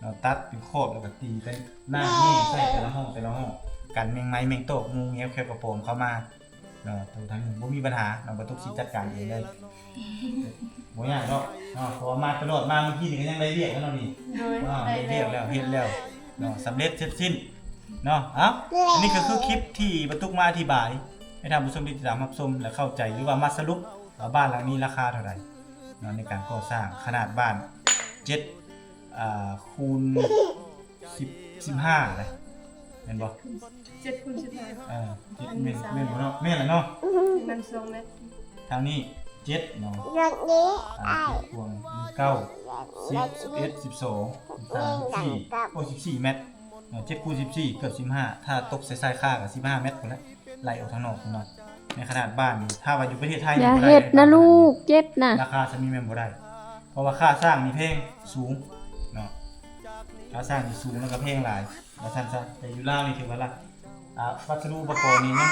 ເນາະ ຕັດເປັນຂອບແລ້ວກໍຕີໄປໜ້າແຫ້ໃສ່ແຕ່ລະຫ້ອງ ແຕ່ລະຫ້ອງ ກັນແມງໄມ້ແມງຕອກ ງູແງວ ແຂ້ວກະປອມເຂົ້າມາ ເນາະ ໂຕທາງນີ້ບໍ່ມີບັນຫາເນາະ ບໍ່ຕຸກຊິຈັດການເອງເລີຍ ບໍ່ຍາກດອກເນາະ ເພາະວ່າມາຕະຫຼອດ ມາມື້ກີ້ນີ້ກໍຍັງໄດ້ວຽກແລ້ວເນາະນີ້ ໂດຍ ເນາະ ໄດ້ວຽກແລ້ວ ເຮັດແລ້ວເນາະ ສຳເລັດເສັດສິ້ນເນາະ ເອົ້າ ອັນນີ້ກໍຄືຄລິບທີ່ບໍ່ຕຸກມາອະທິບາຍໃຫ້ທ່ານຜູ້ຊົມທີ່ຕິດຕາມຮັບຊົມ ແລະ ເຂົ້າໃຈ ຫຼືວ່າມາສະຫຼຸບວ່າບ້ານຫຼັງນີ້ລາຄາເທົ່າໃດເນາະ ໃນການກໍ່ສ້າງ ຂະໜາດບ້ານເຈັດ ອ່າ ຄູນ ສິບ ສິບຫ້າແຫຼະ ແມ່ນບໍ່? ເຈັດຄູນສິບຫ້າ ເອີ ເຈັດ ແມ່ນ ແມ່ນບໍ່ເນາະ? ແມ່ນແຫຼະເນາະ ມັນສອງແມັດ ທາງນີ້ເຈັດເນາະ ອ່າ ກວ້າງເກົ້າ ສິບ ສິບເອັດ ສິບສອງ ສິບສາມ ສິບສີ່ ໂອ້ ສິບສີ່ແມັດເນາະ ເຈັດຄູນສິບສີ່ ເກືອບສິບຫ້າ ຖ້າຕົກໃສ່ຊາຍຄາກໍສິບຫ້າແມັດພຸ້ນແຫຼະ ໄລ່ອອກທາງນອກພຸ້ນເນາະ ໃນຂະໜາດບ້ານນີ້ ຖ້າວ່າຢູ່ປະເທດໄທ ຢ່າເຮັດນະລູກ ເຈັບນະ ລາຄາສ່ຳນີ້ແມ່ນບໍ່ໄດ້ ເພາະວ່າຄ່າສ້າງນີ້ແພງສູງເນາະ ຄ່າສ້າງນີ້ສູງ ແລ້ວກໍແພງຫຼາຍ ວ່າຊັ້ນຊະ ແຕ່ຢູ່ລາວນີ້ຖືວ່າລະ ອ່າ ວັດສະດຸອຸປະກອນນີ້ຍັງ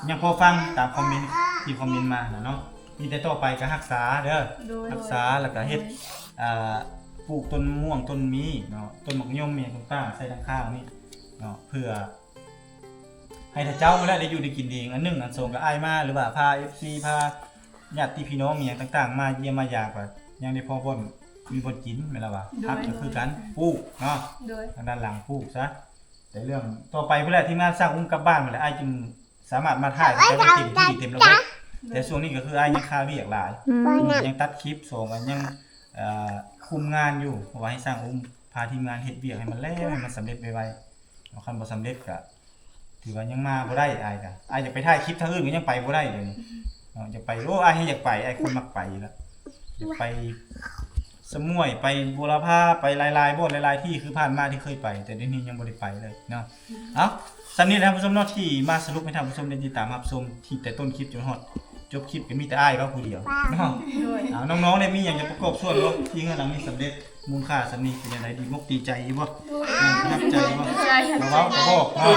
ຍັງພໍຟັງຕາມຄອມເມັນທີ່ຄອມເມັນມານະເນາະ ມີແຕ່ຕໍ່ໄປກໍຮັກສາເດີ ໂດຍ ຮັກສາ ແລ້ວກໍເຮັດ ໂດຍ ອ່າ ປູກຕົ້ນມ່ວງຕົ້ນມີເນາະ ຕົ້ນໝາກຍົມອີ່ຫຍັງຕ່າງໆ ໃສ່ຫຼັງຄານີ້ເນາະ ເພື່ອ ໃຫ້ເຂົາເຈົ້າແຫຼະໄດ້ຢູ່ໄດ້ກິນເອງ ອັນໜຶ່ງ ອັນສອງກໍອ້າຍມາ ຫຼືວ່າພາເອັຟຊີ ພາຍາດຕິພີ່ນ້ອງອີ່ຫຍັງຕ່າງໆ ມາຢ້ຽມມາຢາມ ກໍຍັງໄດ້ພໍບ່ອນມີບ່ອນກິນ ແມ່ນລະວ່າ ໂດຍ ຜັກກໍຄືກັນ ປູກເນາະ ໂດຍ ທາງດ້ານຫຼັງປູກຊະ ແຕ່ເລື່ອງຕໍ່ໄປພຸ້ນແຫຼະ ທີມງານສ້າງອຸ້ມກັບບ້ານພຸ້ນແຫຼະ ອ້າຍຈຶ່ງສາມາດມາເຕັມທີ່ເຕັມລະບົບ ແຕ່ຊ່ວງນີ້ກໍຄືອ້າຍຍັງຄາວຽກຫຼາຍ ອືມ ຍັງຕັດຄລິບ ສອງກໍຍັງ ເອີ ຄຸມງານຢູ່ ເພາະວ່າໃຫ້ສ້າງອຸ້ມ ພາທີມງານເຮັດວຽກໃຫ້ມັນແລ້ວ ໃຫ້ມັນສຳເລັດໄວໆ ເນາະ ຄັນບໍ່ສຳເລັດກະຖືວ່າຍັງມາບໍ່ໄດ້ ອ້າຍກະ ອ້າຍຢາກໄປຖ່າຍຄລິບທາງອື່ນກໍຍັງໄປບໍ່ໄດ້ດຽວນີ້ເນາະ ຢາກໄປ ໂອ້ ອ້າຍແຮງຢາກໄປ ອ້າຍຄົນມັກໄປຢູ່ແລ້ວ ຢາກໄປສະໝວຍ ໄປບົວລະພາ ໄປຫຼາຍໆບ່ອນຫຼາຍໆທີ່ ຄືຜ່ານມາທີ່ເຄີຍໄປ ແຕ່ດຽວນີ້ຍັງບໍ່ໄດ້ໄປເລີຍເນາະ ເອົ້າ ສ່ຳນີ້ແຫຼະທ່ານຜູ້ຊົມເນາະ ທີ່ມາສະຫຼຸບໃຫ້ທ່ານຜູ້ຊົມໄດ້ຕິດຕາມຮັບຊົມ ທີ່ແຕ່ຕົ້ນຄລິບຈົນຮອດຈົບຄລິບ ກໍມີແຕ່ອ້າຍເວົ້າຜູ້ດຽວເນາະ ໂດຍ ເອົາ ນ້ອງໆ ໄດ້ມີຫຍັງຈະປະກອບສ່ວນບໍ່ ທີ່ເຮືອນຫຼັງນີ້ສຳເລັດ ມູນຄ່າສ່ຳນີ້ເປັນຈັ່ງໃດ ດີມຸກດີໃຈຢູ່ບໍ່? ໂດຍ ເອີ ປະທັບໃຈບໍ່? ກະເວົ້າ ກະບອກເນາະ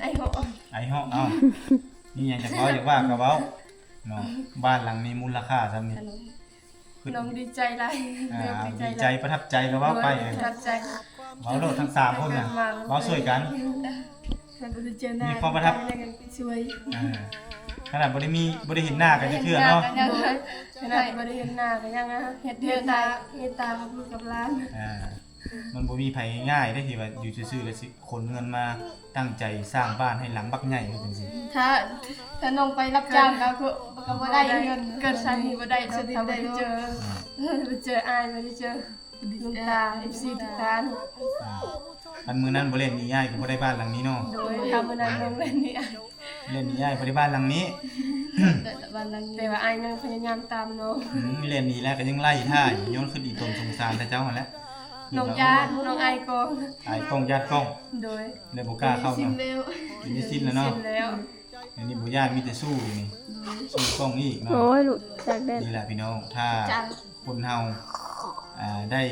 ໄອເຫາະ ໄອເຫາະ ເອົ້າ ມີຫຍັງຈະເວົ້າ ຢາກວ່າກະເວົ້າເນາະ ບ້ານຫຼັງນີ້ມູນລະຄ່າສ່ຳນີ້ ນ້ອງດີໃຈຫຼາຍ ອ່າ ດີໃຈ ປະທັບໃຈ ກະເວົ້າໄປ ປະທັບໃຈ ເວົ້າໂລດທັງສາມຄົນນະ ເວົ້າຊ່ວຍກັນ ມີຄວາມປະທັບ ຊ່ວຍ ອ່າ ຂະໜາດບໍ່ໄດ້ມີ ບໍ່ໄດ້ເຫັນໜ້າກັນຈັກເທື່ອເນາະ ຂະໜາດບໍ່ໄດ້ເຫັນໜ້າກໍຍັງເຮັດເມດຕາ ເມດຕາກັບລູກກັບຫຼານ ອ່າ ມັນບໍ່ມີໃຜງ່າຍເດ້ ທີ່ວ່າຢູ່ຊື່ໆ ແລ້ວຊິຂົນເງິນມາຕັ້ງໃຈສ້າງບ້ານໃຫ້ຫຼັງບັກໃຫຍ່ຄືຈັ່ງຊີ້ ຖ້າ ຖ້ານ້ອງໄປຮັບຈ້າງກໍ ກໍບໍ່ໄດ້ເງິນ ເກີດຊາດນີ້ບໍ່ໄດ້ດອກ ຖ້າບໍ່ໄດ້ເຈີ ບໍ່ໄດ້ເຈີອ້າຍ ບໍ່ໄດ້ເຈີ ລຸງຕາ ເອັຟຊີ ທຸກທ່ານ ອ່າ ຄັນມື້ນັ້ນບໍ່ຫຼິ້ນໜີອ້າຍກໍບໍ່ໄດ້ບ້ານຫຼັງນີ້ເນາະ ໂດຍ ຖ້າມື້ນັ້ນບໍ່ຫຼິ້ນໜີອ້າຍ ຫຼິ້ນໜີອ້າຍບໍ່ໄດ້ບ້ານຫຼັງນີ້ ແຕ່ວ່າອ້າຍຍັງພະຍາຍາມຕາມນ້ອງ ອືມ ຫຼິ້ນໜີແລ້ວກໍຍັງໄລ່ຖ້າຢູ່ ຍ້ອນຄືອີຕົນສົງສານແຕ່ເຈົ້າຫັ້ນແຫຼະ ນ້ອງຢ້ານ ນ້ອງອາຍກ້ອງ ອາຍກ້ອງ ຢ້ານກ້ອງ ໂດຍ ແລະບໍ່ກ້າເຂົ້າເນາະ ຊິມແລ້ວ ກິນໄດ້ຊິມແລ້ວເນາະ ຊິມແລ້ວ ດຽວນີ້ບໍ່ຢ້ານ ມີແຕ່ສູ້ດຽວນີ້ ໂດຍ ສູ້ກ້ອງອີກເນາະ ໂອ້ຍ ລູກ ຕາກແດດ ນີ້ແຫຼະພີ່ນ້ອງ ຖ້າ ຄົນເຮົາ ອ່າ ໄດ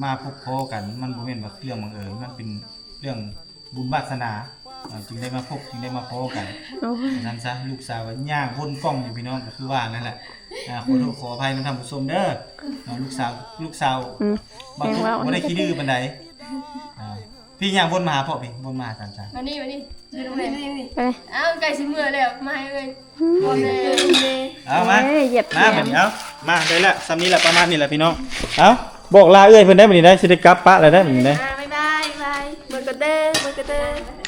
້ມາພົບພໍ້ກັນ ມັນບໍ່ແມ່ນວ່າເລື່ອງບັງເອີນ ມັນເປັນເລື່ອງບຸນວາສະໜາ ເອີ ຈຶ່ງໄດ້ມາພົບ ຈຶ່ງໄດ້ມາພໍ້ກັນ ໂອ້ຍ ວ່າຊັ້ນຊະ ລູກສາວກໍຍ່າງວົນກ້ອງຢູ່ ພີ່ນ້ອງ ກໍຄືວ່ານັ້ນແຫຼະ ອ່າ ຂໍໂທດ ອືມ ຂໍອະໄພນຳທ່ານຜູ້ຊົມເດີ ອ່າ ລູກສາວ ລູກສາວ ອືມ ບໍ່ ບໍ່ໄດ້ຂີ້ດື້ປານໃດ ອ່າ ພີ່ຍ່າງວົນມາຫາພໍ່ ພີ່ວົນມາຫາສາມສາມ ມານີ້ ມານີ້ ຢູ່ນຳແມ່ ນີ້ ນີ້ ໄປ ອ້າວ ໃກ້ຊິເມືອແລ້ວ ມາໃຫ້ເອີຍ ອືມ ພໍ່ແມ່ ເອົາມາ ເອີຍ ຢຽບ ມາ ແຂນ ບັດນີ້ ເອົາ ມາ ໄດ້ແລ້ວ ສ່ຳນີ້ແຫຼະ ປະມານນີ້ແຫຼະ ພີ່ນ້ອງ ເອົາ ບອກລາເອື້ອຍເພິ່ນໄດ້ບັດນີ້ໄດ້ ຊິໄດ້ກັບປະແລ້ວໄດ້ບັດນີ້ໄດ້ ອ່າ ບາຍບາຍ ບາຍ ເມືອກ່ອນເດີ ເມືອກ່ອນເດີ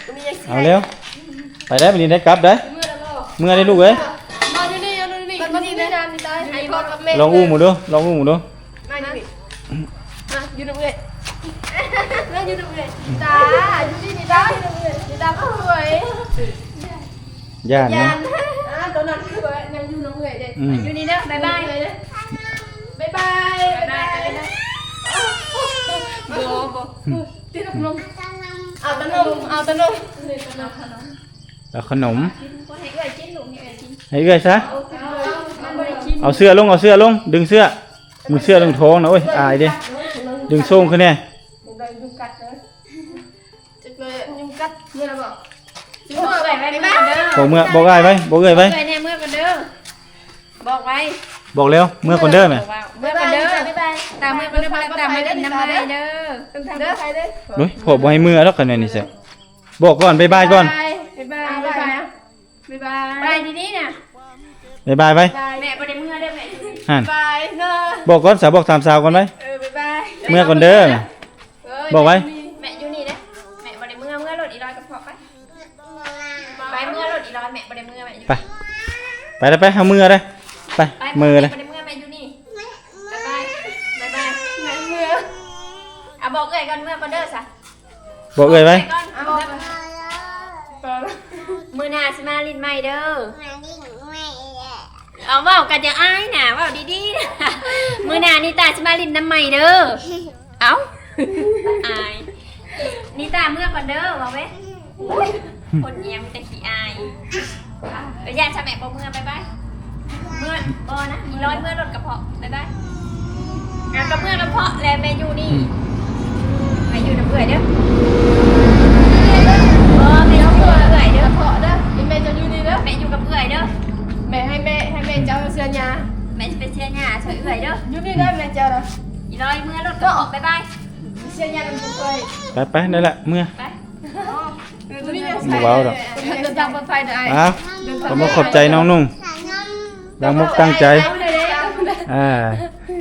ບໍ່ມີຫຍັງຊິ ເອົາແລ້ວ ໄປໄດ້ບັດນີ້ໄດ້ກັບໄດ້ ເມືອແລ້ວບໍ່ ເມືອໄດ້ລູກເອີຍ ນອນຢູ່ນີ້ ນອນຢູ່ນີ້ ມັນບໍ່ມີງານນີ້ໄດ້ ໃຫ້ພໍ່ກັບແມ່ ລອງອຸ້ມເບິ່ງດູ ລອງອຸ້ມເບິ່ງດູ ມາຢູ່ນີ້ ມາຢູ່ນຳເອື້ອຍ ມາຢູ່ນຳເອື້ອຍ ຕາ ຢູ່ນີ້ ຕາ ຢູ່ນຳເອື້ອຍ ຕາ ສວຍ ຢ້ານເນາະ ຢ້ານ ອ່າ ຕອນນັ້ນຄືວ່າຍັງຢູ່ນຳເອື້ອຍເດ້ ອືມ ຢູ່ນີ້ເດີ ບາຍບາຍ ບາຍບາຍ ບາຍບາຍ ບາຍບາຍ ບາຍບາຍ ຕິດລົມ ເອົາຕະໜົມ ເອົາຕະໜົມ ເອົາຂະໜົມ ໃຫ້ເອື້ອຍກິນລູກ ໃຫ້ເອື້ອຍກິນ ໃຫ້ເອື້ອຍຊະ ມັນບໍ່ໄດ້ກິນ ເອົາເສື້ອລົງ ເອົາເສື້ອລົງ ດຶງເສື້ອ ດຶງເສື້ອລົງທ້ອງນະ ໂອ້ຍ ອາຍເດ້ ດຶງໂສ້ງຂຶ້ນແດ່ ບໍ່ໄດ້ຍຸງກັດເດີ ຈັກໜ້ອຍຍຸງກັດ ເມື່ອລະບໍ່ ຊິເມື່ອໄປໄປເດີ ບອກເມື່ອ ບອກອ້າຍໄວ້ ບອກເອື້ອຍໄວ້ ເອື້ອຍແນ່ເມື່ອກ່ອນເດີ ບອກໄວ້ ບອກແລ້ວ ເມື່ອກ່ອນເດີແມ່ ເມື່ອກ່ອນເດີ ຕາເມື່ອກ່ອນເດີ ຕາມາຫຼິ້ນນຳໃໝ່ເດີ ເດີ ໂອ້ຍ ພໍ່ບໍ່ໃຫ້ເມື່ອດອກ ຄັນແນວນີ້ຊະ ບອກກ່ອນ ບາຍບາຍກ່ອນ ບາຍບາຍ ບາຍບາຍ ບາຍບາຍ ບາຍດີໆນະ ບາຍບາຍໄວ້ ແມ່ບໍ່ໄດ້ເມື່ອເດີແມ່ ຫັ້ນ ບາຍເນາະ ບອກກ່ອນສາ ບອກຕາມສາວກ່ອນໄວ້ ເອີ ບາຍບາຍ ເມື່ອກ່ອນເດີ ບອກໄວ້ ແມ່ຢູ່ນີ້ເດີ ແມ່ບໍ່ໄດ້ເມື່ອ ເມື່ອໂລດ ອີຫຼອຍກະເພາະໄປ ໄປເມື່ອໂລດ ອີຫຼອຍ ແມ່ບໍ່ໄດ້ເມື່ອ ແມ່ຢູ່ ໄປ ໄປເດີ ໄປ ເຮົາເມື່ອເດີ ໄປ ໄປ ເມື່ອເດີ ແມ່ບໍ່ໄດ້ເມື່ອ ແມ່ຢູ່ນີ້ ບາຍບາຍ ບາຍບາຍ ແມ່ເມື່ອ ອາ ບອກເອື້ອຍກ່ອນ ເມື່ອກ່ອນເດີຊະ ບອກເອື້ອຍໄວ້ ບອກເອື້ອຍກ່ອນ ເອົາ ມື້ໜ້າຊິມາຫຼິ້ນໃໝ່ເດີ ມາຫຼິ້ນໃໝ່ເດີ ເອົາ ເວົ້າກັນຢ່າອາຍນະ ເວົ້າດີໆ ມື້ໜ້ານິຕາຊິມາຫຼິ້ນນຳໃໝ່ເດີ ເອົ້າ ອາຍ ນິຕາເມືອກ່ອນເດີ ເວົ້າເວີຍ ໂອ້ຍ ຄົນອີ່ຫຍັງມີແຕ່ຂີ້ອາຍ ເອີ ຢ້ານຊະແມ່ ບໍ່ເມືອ ບາຍບາຍ ເມືອ ບໍ່ນະ ອີຫຼອຍເມືອໂລດກະເພາະ ບາຍບາຍ ອ່ະ ກະເມືອກະເພາະແຫຼະ ແມ່ຢູ່ນີ້ ແມ່ຢູ່ນຳເອື້ອຍເດີ ບໍ່ ແມ່ຢູ່ນຳເອື້ອຍເດີ ກະເພາະເດີ ອີແມ່ເຈົ້າຢູ່ນີ້ເດີ ແມ່ຢູ່ກັບເອື້ອຍເດີ ແມ່ໃຫ້ແມ່ ໃຫ້ແມ່ເຈົ້າເຊື່ອຍາ ແມ່ຊິໄປເຊື່ອຍາຊ່ວຍເອື້ອຍເດີ ຢູ່ນີ້ເດີແມ່ເຈົ້ານະ ອີຫຼອຍເມືອໂລດກະເພາະ ບາຍບາຍ ໄປ ໄປ ນັ້ນແຫຼະ ເມືອ ໄປ ບໍ່ເວົ້າດອກ ເດີນທາງປອດໄພເດີອ້າຍ ອ້າວ ຂອບອົກຂອບໃຈນ້ອງນຸ່ງ ຕັ້ງອົກຕັ້ງໃຈ ອ່າ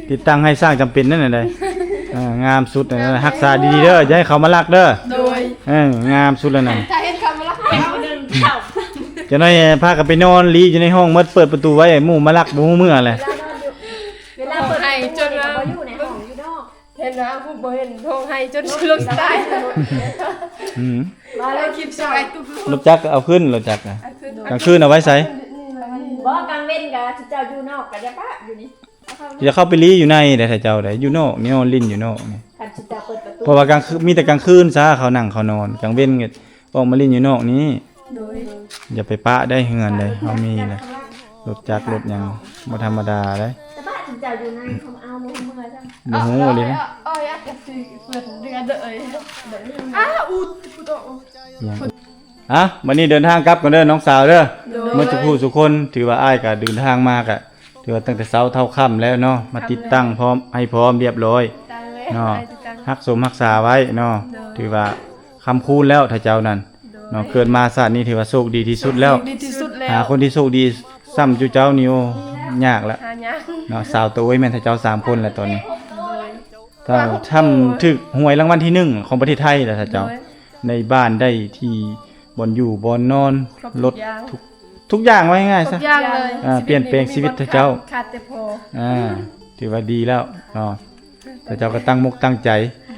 ຕິດຕັ້ງໃຫ້ຊ່າງຈຳເປັນນັ້ນນະ ອ່າ ງາມສຸດນັ້ນນະ ຮັກສາດີໆເດີ ຢ່າໃຫ້ເຂົາມາລັກເດີ ໂດຍ ເອີ ງາມສຸດແລ້ວນັ້ນ ຖ້າເຫັນເຂົາມາລັກ ຈັກໜ້ອຍພາກັນໄປນອນລີ້ຢູ່ໃນຫ້ອງໝົດ ເປີດປະຕູໄວ້ ໝູ່ມາລັກບໍ່ຮູ້ເມືອແຫຼະ ເວລາເປີດປະຕູນີ້ກະບໍ່ຢູ່ໃນຫ້ອງ ຢູ່ນອກ ເຫັນວ່າຜູ້ບໍ່ເຫັນຮ້ອງໄຫ້ຈົນລົມຕາຍ ອືມ ວ່າແລ້ວຄລິບສອງ ລົດຈັກເອົາຂຶ້ນ ລົດຈັກນະ ເອົາຂຶ້ນ ກາງຄືນເອົາໄວ້ໃສ ບໍ່ ກາງເວັນກະເຈົ້າຢູ່ນອກກະຢ່າປະຢູ່ນີ້ ຢ່າເຂົ້າໄປລີ້ຢູ່ໃນເດ້ ຖ້າເຈົ້າໄດ້ຢູ່ນອກນີ້ ນອນຫຼິ້ນຢູ່ນອກນີ້ ຄັນເຈົ້າເປີດປະຕູ ເພາະວ່າກາງຄືນ ມີແຕ່ກາງຄືນຊະ ເຂົານັ່ງເຂົານອນ ກາງເວັນກະອອກມາຫຼິ້ນຢູ່ນອກນີ້ ໂດຍ ຢ່າໄປປະໄດ້ເຮືອນໃດ ເຮົາມີແຫຼະ ລົດຈັກລົດຫຍັງ ບໍ່ທຳມະດາເດ້ ແຕ່ບ້ານເຈົ້າຢູ່ໃນ ເຂົາເອົາບໍ່ເມືອຊ້ຳ ບໍ່ຮູ້ອີ່ຫຼີນະ ອ່ະ ບັດນີ້ເດີນທາງກັບກ່ອນເດີນ້ອງສາວເດີ ໂດຍ ໝົດທຸກຜູ້ທຸກຄົນ ຖືວ່າອ້າຍກະເດີນທາງມາກະ ຖືວ່າຕັ້ງແຕ່ເຊົ້າເທົ່າຄ່ຳແລ້ວເນາະ ມາຕິດຕັ້ງພ້ອມ ໃຫ້ພ້ອມລຽບຮ້ອຍເນາະ ຮັກສົມຮັກສາໄວ້ເນາະ ໂດຍ ຖືວ່າຄ້ຳຄູນແລ້ວ ຖ້າເຈົ້ານັ້ນ ໂດຍ ເນາະ ເກີດມາຊາດນີ້ຖືວ່າໂຊກດີທີ່ສຸດແລ້ວ ໂຊກດີທີ່ສຸດແລ້ວ ຫາຄົນທີ່ໂຊກດີຊ່ຳຈຸເຈົ້ານີ້ ໂອ້ ຍາກລະ ຫາຍາກ ເນາະ ສາວໂຕ ໂອ້ຍ ແມ່ນຖ້າເຈົ້າສາມຄົນແຫຼະຕອນນີ້ ໂດຍ ຖ້າທຳຖືກຫວຍລາງວັນທີໜຶ່ງຂອງປະເທດໄທລະ ຖ້າເຈົ້າ ໂດຍ ໃນບ້ານໄດ້ທີ່ ບ່ອນຢູ່ບ່ອນນອນ ຄົບທຸກຢ່າງ ລົດທຸກ ທຸກຢ່າງ ເວົ້າງ່າຍໆຊະ ທຸກຢ່າງເລີຍ ອ່າ ຊິເປັນ ປ່ຽນແປງຊີວິດເຮົາເຈົ້າ ຂາດແຕ່ພໍ່ ອ່າ ຖືວ່າດີແລ້ວເນາະ ເຈົ້າກະຕັ້ງມົກຕັ້ງໃຈ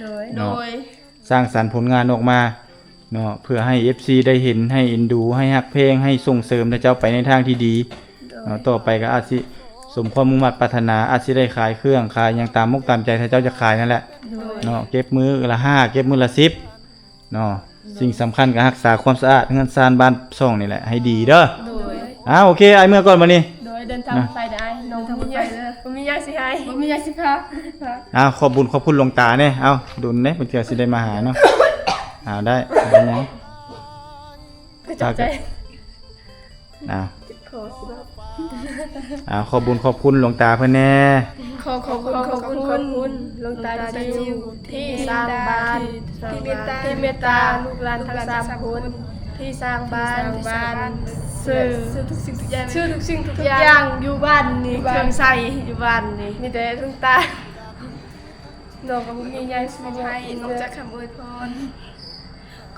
ໂດຍ ເນາະ ໂດຍ ສ້າງສັນຜົນງານອອກມາເນາະ ເພື່ອໃຫ້ເອັຟຊີໄດ້ເຫັນ ໃຫ້ເອັນດູ ໃຫ້ຮັກແພງ ໃຫ້ສົ່ງເສີມເຈົ້າໄປໃນທາງທີ່ດີ ໂດຍ ເນາະ ຕໍ່ໄປກະອາດຊິສົມຄວາມມຸ່ງມາດປາດຖະໜາ ອາດຊິໄດ້ຂາຍເຄື່ອງຂາຍຫຍັງຕາມມົກຕາມໃຈ ຖ້າເຈົ້າຢາກຂາຍນັ້ນແຫຼະ ໂດຍ ເນາະ ເກັບມື້ລະຫ້າ ເກັບມື້ລະສິບ ເນາະ ໂດຍ ສິ່ງສຳຄັນກະຮັກສາຄວາມສະອາດເຮືອນຊານບ້ານຊ່ອງນີ້ແຫຼະ ໃຫ້ດີເດີ ໂດຍ ອ່າ ໂອເຄ ອ້າຍເມືອກ່ອນບັດນີ້ ໂດຍ ເດີນທາງປອດໄພເດີອ້າຍ ນ້ອງບໍ່ມີຫຍັງ ບໍ່ມີຫຍັງຊິໃຫ້ ບໍ່ມີຫຍັງຊິພາ ອ່າ ຂອບບຸນຂອບຄຸນຫຼວງຕາແນ່ ເອົ້າ ດົນເດ້ເພິ່ນເທື່ອຊິໄດ້ມາຫາເນາະ ອ່າ ໄດ້ ບໍ່ເປັນຫຍັງ ຂອບໃຈ ອ່າ ອ່າ ຂອບບຸນຂອບຄຸນຫຼວງຕາເພິ່ນແນ່ ຂໍຂອບຄຸນ ຂອບຄຸນ ຂອບຄຸນຫຼວງຕາຈິ້ວ ທີ່ສ້າງບ້ານ ທີ່ເມດຕາ ທີ່ເມດຕາລູກຫຼານທັງສາມຄົນ ທີ່ສ້າງບ້ານ ທີ່ສ້າງບ້ານ ຊື້ ຊື້ທຸກສິ່ງທຸກຢ່າງ ຊື້ທຸກສິ່ງທຸກຢ່າງ ຢູ່ບ້ານນີ້ ເຄື່ອງໃຊ້ຢູ່ບ້ານນີ້ ມີແຕ່ຫຼວງຕາ ນ້ອງກະບໍ່ມີຫຍັງຊິໃຫ້ ນອກຈາກຄຳອວຍພອນ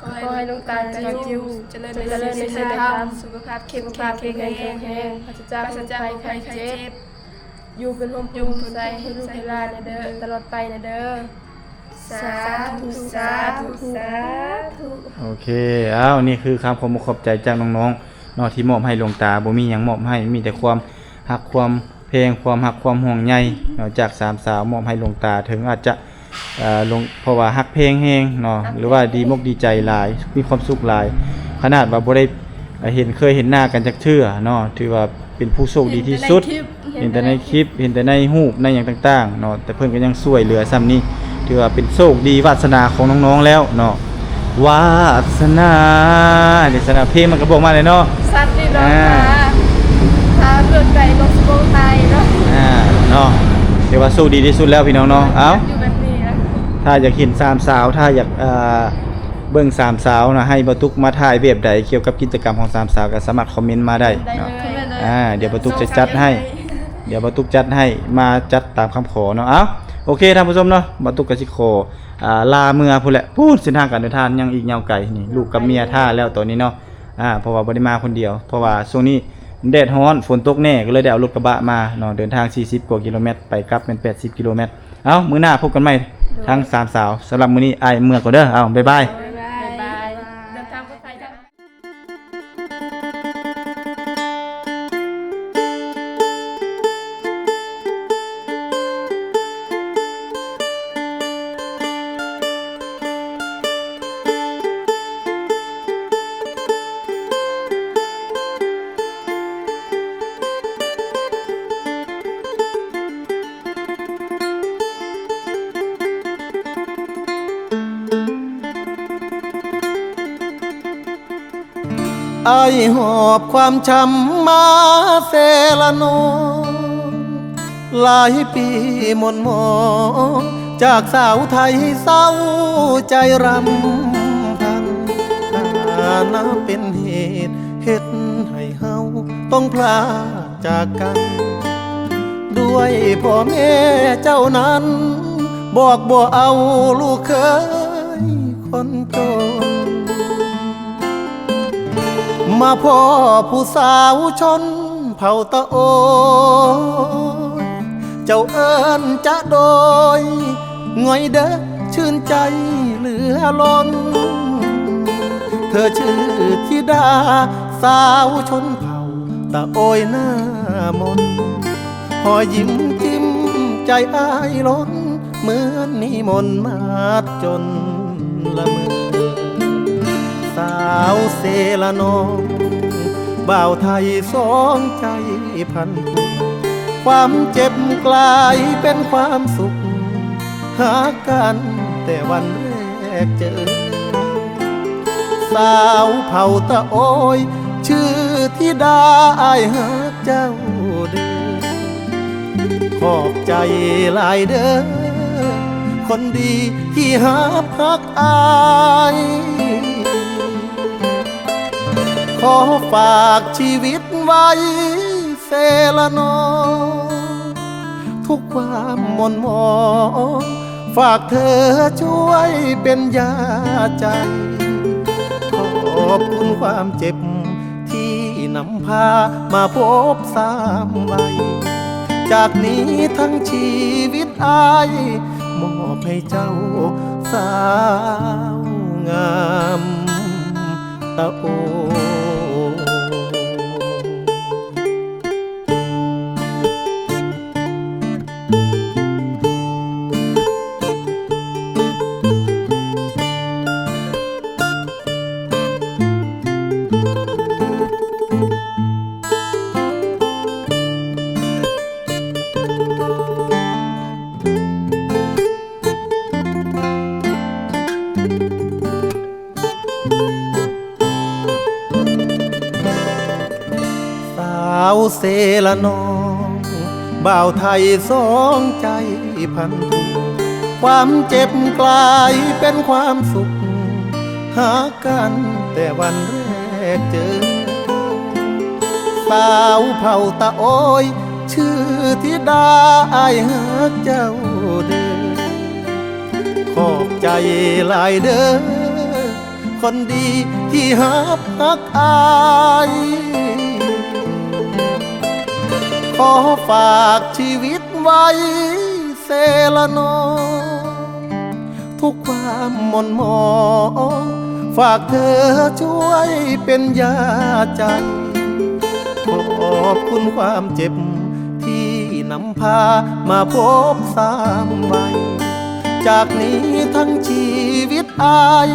ຂໍໃຫ້ຫຼວງຕາຈິ້ວຈະເລີນໃນສິນໃນທຳ ສຸຂະພາບເຂັ້ມແຂງ ແຂງແຮງ ປາສະຈາກໂລກໄພໄຂ້ເຈັບ ຢູ່ເປັນຮົ່ມໂພຮົ່ມໄຊໃຫ້ລູກໃຫ້ຫຼານແນ່ເດີ ຕະຫຼອດໄປແນ່ເດີ ສາທຸ ສາທຸ ສາທຸ ໂອເຄ ອ້າວ ນີ້ຄືຄຳຂອບອົກຂອບໃຈຈາກນ້ອງໆເນາະ ທີ່ມອບໃຫ້ຫຼວງຕາ ບໍ່ມີຫຍັງມອບໃຫ້ ມີແຕ່ຄວາມຮັກຄວາມແພງ ຄວາມຮັກຄວາມຫ່ວງໃຍເນາະ ຈາກສາມສາວມອບໃຫ້ຫຼວງຕາ ເຖິງອາດຈະ ເອີ ລົງ ເພາະວ່າຮັກແພງແຮງເນາະ ຮັກແພງ ຫຼືວ່າດີມົກດີໃຈຫຼາຍ ມີຄວາມສຸກຫຼາຍ ຂະໜາດວ່າບໍ່ໄດ້ ເອີ ເຫັນ ເຄີຍເຫັນໜ້າກັນຈັກເທື່ອເນາະ ຖືວ່າເປັນຜູ້ໂຊກດີທີ່ສຸດ. ເຫັນແຕ່ໃນຄລິບ ເຫັນແຕ່ໃນຄລິບ ເຫັນແຕ່ໃນຮູບ ໃນຫຍັງຕ່າງໆເນາະ ແຕ່ເພິ່ນກໍຍັງຊ່ວຍເຫຼືອສ່ຳນີ້ ຖືວ່າເປັນໂຊກດີວາດສະໜາຂອງນ້ອງໆແລ້ວເນາະ. ວາດສະໜາ ເດ ສະໜາ ເພງມັນກໍບອກມາແລ້ວເນາະ ສັດນີ້ເນາະ ອ່າ ຖ້າ ຖ້າເລືອກໄດ້ກໍຊິບໍ່ຕາຍເນາະ ອ່າ ເນາະ ຖືວ່າໂຊກດີທີ່ສຸດແລ້ວພີ່ນ້ອງເນາະ. ເອົ້າ ຢູ່ແບບນີ້ນະ ຖ້າຢາກເຫັນສາມສາວ ຖ້າຢາກ ເອີ ເບິ່ງສາມສາວນະ ໃຫ້ບ່າວຕຸກມາຖ່າຍແບບໃດ ກ່ຽວກັບກິດຈະກຳຂອງສາມສາວ ກໍສາມາດຄອມເມັນມາໄດ້ເນາະ ຄອມເມັນເລີຍ ອ່າ ດຽວບ່າວຕຸກຈະຈັດໃຫ້ ດຽວບ່າວຕຸກຈັດໃຫ້ ມາຈັດຕາມຄຳຂໍເນາະ. ເອົ້າ ໂອເຄ ທ່ານຜູ້ຊົມເນາະ ບ່າວຕຸກກໍຊິຂໍ ອ່າ ລາເມືອພຸ້ນແຫຼະ ພຸ້ນ ເສັ້ນທາງການເດີນທາງຍັງອີກຍາວໄກ ນີ້ລູກກັບເມຍຖ້າແລ້ວຕອນນີ້ເນາະ ອ່າ ເພາະວ່າບໍ່ໄດ້ມາຄົນດຽວ ເພາະວ່າຊ່ວງນີ້ແດດຮ້ອນ ຝົນຕົກແນ່ ກໍເລີຍໄດ້ເອົາລົດກະບະມາເນາະ ເດີນທາງສີ່ສິບກວ່າກິໂລແມັດ ໄປກັບແມ່ນແປດສິບກິໂລແມັດ. ເອົ້າ ມື້ໜ້າພົບກັນໃໝ່ ໂດຍ ທັງສາມສາວ ສຳລັບມື້ນີ້ອ້າຍເມືອກ່ອນເດີ ເອົ້າ ບາຍບາຍ ບາຍບາຍ ເດີນທາງປອດໄພ. ອ້າຍຫອບຄວາມຊ້ຳມາເຊລະນອງ ຫຼາຍປີໝົນໝອງ ຈາກສາວໄທເສົ້າໃຈຣຳພັນ ຖານະເປັນເຫດເຮັດໃຫ້ເຮົາຕ້ອງພລາກຈາກກັນ ດ້ວຍພໍ່ແມ່ເຈົ້ານັ້ນ ບອກບໍ່ເອົາລູກເຂີຍຄົນຈົນ ມາພໍ້ຜູ້ສາວຊົນເຜົ່າຕະໂອຍ ເຈົ້າເອີ້ນຈະໂດຍ ງ່ອຍເດີ ຊື່ນໃຈເຫຼືອລົ້ນ ເທີຊື່ທິດາສາວຊົນເຜົ່າຕະໂອຍໜ້າມົນ ຮອຍຍິ້ມຈິ້ມໃຈອ້າຍລົ້ນ ເໝືອນມີມົນມາດຈົນລະເມີ ສາວເຊລະນອງ ບ່າວໄທສອງໃຈພັນຜູກ ຄວາມເຈັບກລາຍເປັນຄວາມສຸກ ຮັກກັນແຕ່ວັນແລກເຈີ ສາວເຜົ່າຕະໂອຍ ຊື່ທິດາ ອ້າຍຮັກເຈົ້າເດີ ຂອບໃຈຫຼາຍເດີ ຄົນດີທີ່ຮັບຮັກອ້າຍ ຂໍຝາກຊີວິດໄວ້ເຊລະນອງ ທຸກຄວາມໝົນໝອງ ຝາກເທີຊ່ວຍເປັນຢາໃຈ ຂອບຄຸນຄວາມເຈັບ ທີ່ນຳພາມາພົບຊ້ຳໄວ້ ຈາກນີ້ທັງຊີວິດອ້າຍ ມອບໃຫ້ເຈົ້າສາວງາມຕະໂອ. ສາວເຊລະນອງ ບ່າວໄທສອງໃຈພັນຜູກ ຄວາມເຈັບກລາຍເປັນຄວາມສຸກ ຮັກກັນແຕ່ວັນແລກເຈີ ສາວເຜົ່າຕະໂອຍ ຊື່ທິດາ ອ້າຍຮັກເຈົ້າເດີ ຂອບໃຈຫຼາຍເດີ ຄົນດີທີ່ຮັບຮັກອ້າຍ ຂໍຝາກຊີວິດໄວ້ເຊລະນອງ ທຸກຄວາມໝົນໝອງ ຝາກເທີຊ່ວຍເປັນຢາໃຈ ຂອບຄຸນຄວາມເຈັບທີ່ນຳ ພາມາພົບຊ້ຳໄວ້ ຈາກນີ້ທັງຊີວິດອ້າຍ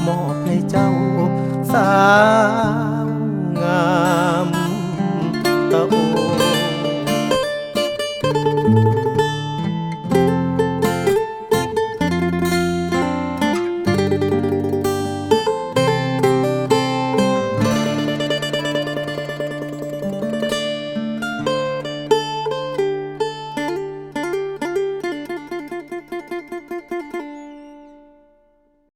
ມອບໃຫ້ເຈົ້າສາວງາມ.